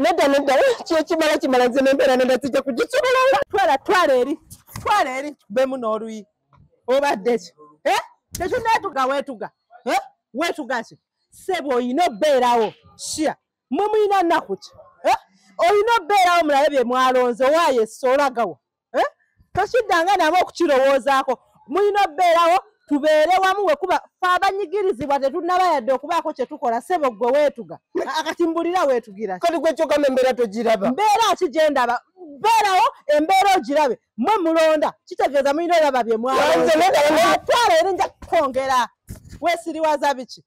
Nedda nedda, kyekimala kimala nze n'embeera nedda sijja kugisobola. Twala twala eri, twala eri bemu n'oluyi. Obadde ki? Tetunneetuga weetuga. Weetuga ki? Ssebo oyina obbeerawo. Shia, mmwe mulina nnaku ki? Olina obbeerawo mulabe bye mwalonze owaayo essa olagawo. Tokiddanga nabo okukirowoozaako. Mulina obbeerawo tubeere wamu wekuba ffe abanyigirizibwa tetunnaba yadde okubaako kye tukola. Ssebo ggwe weetuga. Akati mbulira weetugira. Kati gwe kyogamba embeera togiraba. Mbeera ki gye ndaba? Beerawo embeera ogirabe. Mmwe mulonda kitegeeza mulina olaba bye mwalonze. Twala eri nja kukwongera. Weesiriwaza biki?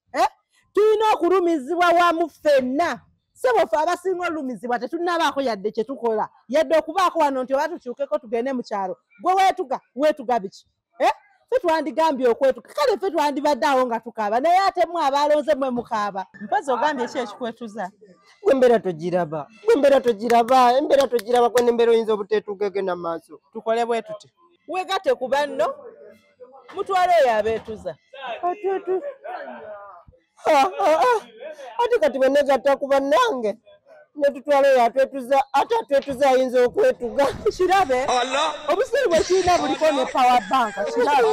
Tulina okulumizibwa wamu ffenna. Ssebo ffe abasinga olumizibwa tetunnabaako yadde kye tukola. Yadde okubaako wano nti oba tukyukeko tugende mu kyalo. Gwe weetuga, weetuga biki? Ffe twandigambye okwetuga. Kale ffe twandibadde awo nga tukaaba. Naye ate mmwe abalonze mmwe mukaaba. Mpozi ogambye ki ekikwetuza? Gwe embeera togiraba. Gwe embeera togiraba. Embeera togiraba gwe n'embeera oyinza obuteetuuka egenda mu maaso. Tukole bwe tuti. Weegatte ku banno, mutwale oyo abeetuza. Atwetu. Ate kati bwe nneegatta ku bannange ne tutwala oyo atwetuza, ate atwetuza ayinza okwetuga. Kirabe obusiru bwe kirina buliko ne power bank. Kirabe.